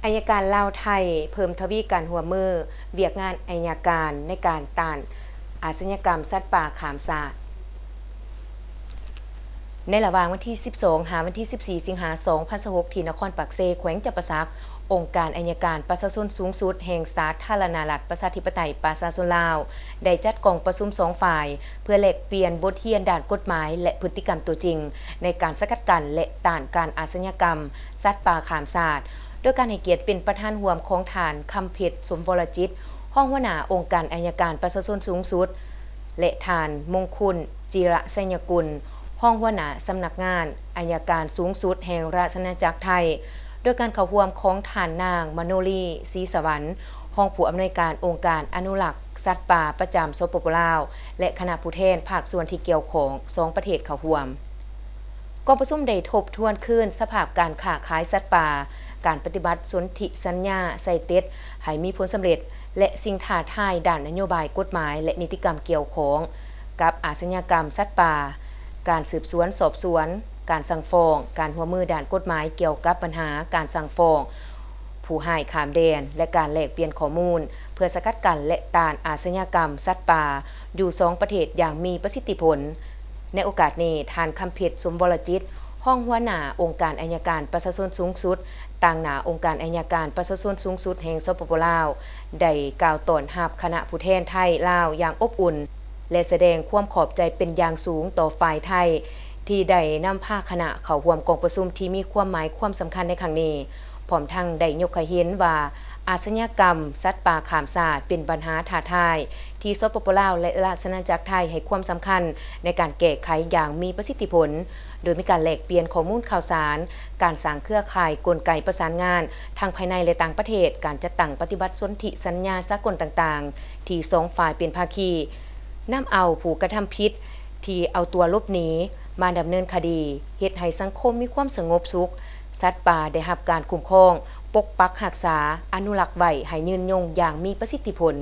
ອັຍການລາວ-ໄທ ເພີ່ມທະວີການຮ່ວມມືວຽກງານອັຍການໃນການຕ້ານອາຊະຍາກຳສັດປ່າຂ້າມຊາດ. ໃນລະຫວ່າງວັນທີສິບສອງ ຫາວັນທີສິບສີ່ ສິງຫາ ສອງພັນຊາວຫົກ ທີ່ນະຄອນປາກເຊ ແຂວງຈຳປາສັກ, ອົງການອັຍການປະຊາຊົນສູງສຸດແຫ່ງສາທາລະນະລັດປະຊາທິປະໄຕປະຊາຊົນລາວ ໄດ້ຈັດກອງປະຊຸມສອງຝ່າຍ ເພື່ອແລກປ່ຽນບົດຮຽນດ້ານກົດໝາຍ ແລະ ພຶດຕິກຳຕົວຈິງ ໃນການສະກັດກັ້ນ ແລະ ຕ້ານການອາຊະຍາກຳສັດປ່າຂ້າມຊາດ, ໂດຍການໃຫ້ກຽດເປັນປະທານຮ່ວມຂອງທ່ານ ຄຳເພັດ ສົມວໍລະຈິດ ຮອງຫົວໜ້າອົງການອັຍການປະຊາຊົນສູງສຸດ ແລະ ທ່ານ ມົງຄຸນ ຈິລະໄຊຍະກຸນ ຮອງຫົວໜ້າສຳນັກງານອັຍການສູງສຸດແຫ່ງລາຊະອານາຈັກໄທ, ໂດຍການເຂົ້າຮ່ວມຂອງທ່ານນາງ ມະໂນລີ ສີສະຫວັນ ຮອງຜູ້ອຳນວຍການອົງການອະນຸລັກສັດປ່າປະຈຳ ສປປ ລາວ ແລະ ຄະນະຜູ້ແທນພາກສ່ວນທີ່ກ່ຽວຂ້ອງສອງປະເທດເຂົ້າຮ່ວມ. ກອງປະຊຸມໄດ້ທົບທວນຄືນສະພາບການຄ້າຂາຍສັດປ່າ, ການປະຕິບັດສົນທິສັນຍາໄຊເຕັດໃຫ້ມີຜົນສຳເລັດ ແລະ ສິ່ງທ້າທາຍດ້ານນະໂຍບາຍ, ກົດໝາຍ ແລະ ນິຕິກຳກ່ຽວຂ້ອງກັບອາຊະຍາກຳສັດປ່າ, ການສືບສວນສອບສວນ, ການສັ່ງຟ້ອງ, ການຮ່ວມມືດ້ານກົດໝາຍກ່ຽວກັບບັນຫາການສັ່ງຟ້ອງຜູ້ຮ້າຍຂ້າມແດນ ແລະ ການແລກປ່ຽນຂໍ້ມູນເພື່ອສະກັດກັ້ນ ແລະ ຕ້ານອາຊະຍາກຳສັດປ່າຢູ່ສອງປະເທດຢ່າງມີປະສິດທິຜົນ. ໃນໂອກາດນີ້, ທ່ານ ຄຳເພັດ ສົມວໍລະຈິດ ຮອງຫົວໜ້າອົງການອັຍການປະຊາຊົນສູງສຸດ ຕາງໜ້າອົງການອັຍການປະຊາຊົນສູງສຸດແຫ່ງ ສປປ ລາວ ໄດ້ກ່າວຕ້ອນຮັບຄະນະຜູ້ແທນໄທ-ລາວຢ່າງອົບອຸ່ນ ແລະ ສະແດງຄວາມຂອບໃຈເປັນຢ່າງສູງຕໍ່ຝ່າຍໄທ ທີ່ໄດ້ນຳພາຄະນະເຂົ້າຮ່ວມກອງປະຊຸມທີ່ມີຄວາມໝາຍຄວາມສຳຄັນໃນຄັ້ງນີ້. ພ້ອມທັງໄດ້ຍົກໃຫ້ເຫັນວ່າ ອາຊະຍາກຳສັດປ່າຂ້າມຊາດເປັນບັນຫາທ້າທາຍ ທີ່ ສປປ ລາວ ແລະ ລາຊະອານາຈັກໄທໃຫ້ຄວາມສຳຄັນໃນການແກ້ໄຂຢ່າງມີປະສິດທິຜົນ, ໂດຍມີການແລກປ່ຽນຂໍ້ມູນຂ່າວສານ, ການສ້າງເຄືອຂ່າຍກົນໄກປະສານງານທັງພາຍໃນ ແລະ ຕ່າງປະເທດ, ການຈັດຕັ້ງປະຕິບັດສົນທິສັນຍາສາກົນຕ່າງໆ ທີ່ສອງຝ່າຍເປັນພາຄີ, ນຳເອົາຜູ້ກະທຳຜິດທີ່ເອົາຕົວຫຼົບໜີມາດຳເນີນຄະດີ, ເຮັດໃຫ້ສັງຄົມມີຄວາມສະຫງົບສຸກ, ສັດປ່າໄດ້ຮັບການຄຸ້ມຄອງ, ປົກປັກຮັກສາ, ອະນຸລັກໄວ້ໃຫ້ຍືນຍົງຢ່າງມີປະສິດທິຜົນ.